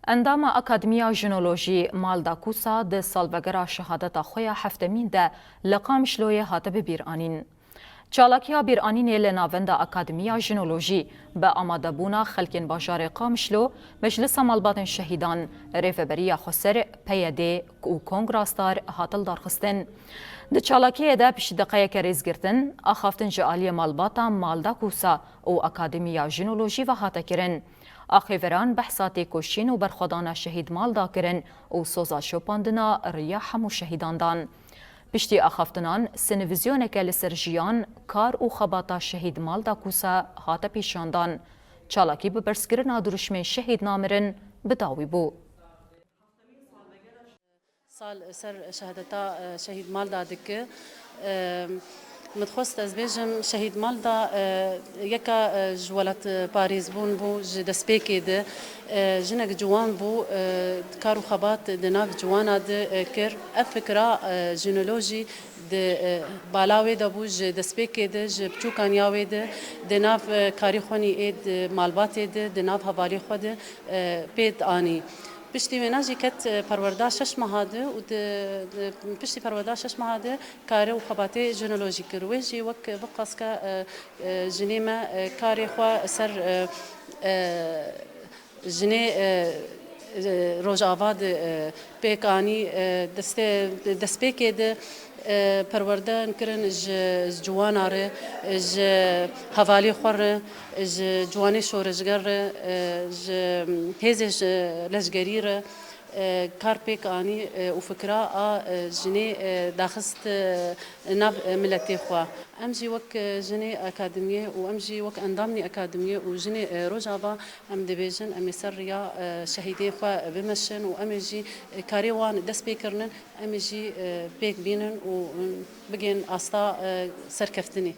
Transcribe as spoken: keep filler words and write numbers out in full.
Endama Akademiya Jinolojî Malda Kûsa di salvegera şehadeta xwe ya heftemîn de li Qamişloyê hate bibîranîn. Çalakiya bîranînê li Navenda Akademiya Jinolojî bi amadebûna xelkên bajarê Qamişlo, Meclisa Malbatên Şehîdan, Rêveberiya Xweser, P Y D û Kongra Star hat lidarxistin. Di çalakiyê de piştî deqeyeke rêzgirtin, axaftin ji aliyê malbata Malda Kûsa û Akademiya Jinolojî ve hate kirin. Axêveran behsa têkoşîn û berxwedana şehîd Malda kirin û soza şopandina riya hemû şehîdan dan. Piştî axaftinan, sinivîzyoneke li ser jiyan, kar û xebata şehîd Malda Kûsa hate pêşandan. Çalakî bi berzkirina dirûşmên şehîd namirin bi dawî bû. Sal ser şehadeta, e, şehîd Malda dike. E, min dixwest ez bêjim, şehîd Malda, e, yeka, e, ji welatparêzbûn bû, ji destpêkê de, e, jinek ciwan bû, e, kar û xebat di nav ciwana de, e, kir. Ev fikra, e, jinolojî di, e, bala wê de bû, ji destpêkê de, ji biçûkaniya wê de, di nav, e, karî xwenî ê di malbatê de, di nav hevalê xwe de, e, pê dianî. Piştî wêna jî ket, e, perwerda şeş meha de û di, di, piştî perwerda şeş meha de kare û xebatê jinolojî kir. Wê jî wek biqaska, e, e, jinê me, e, karê xwe ser, e, e, jinê, e, e, Rojava de, e, pêk anî, e, destê, destpêkê de, e, perwerdan kirin ji, ji ciwana re, ji hevalê xwe re, ji ciwanê şoreşger re, e, ji hêzê ji leşgerî re, e, kar pêk anî, e, û fikra a, e, jinê, e, daxist, e, nav, e, miletê xwe. Em jî wek, e, jinê akademiyê û em jî wek endamnî akademiyê û jinê, e, Rojava em dibêjin, em ê ser riya, e, şehîdê xwe bimeşin û em ê jî, e, karê wan dest pê kirinin, em ê jî, e, pêk bînin û, e, bigên asta, e, serkeftinê.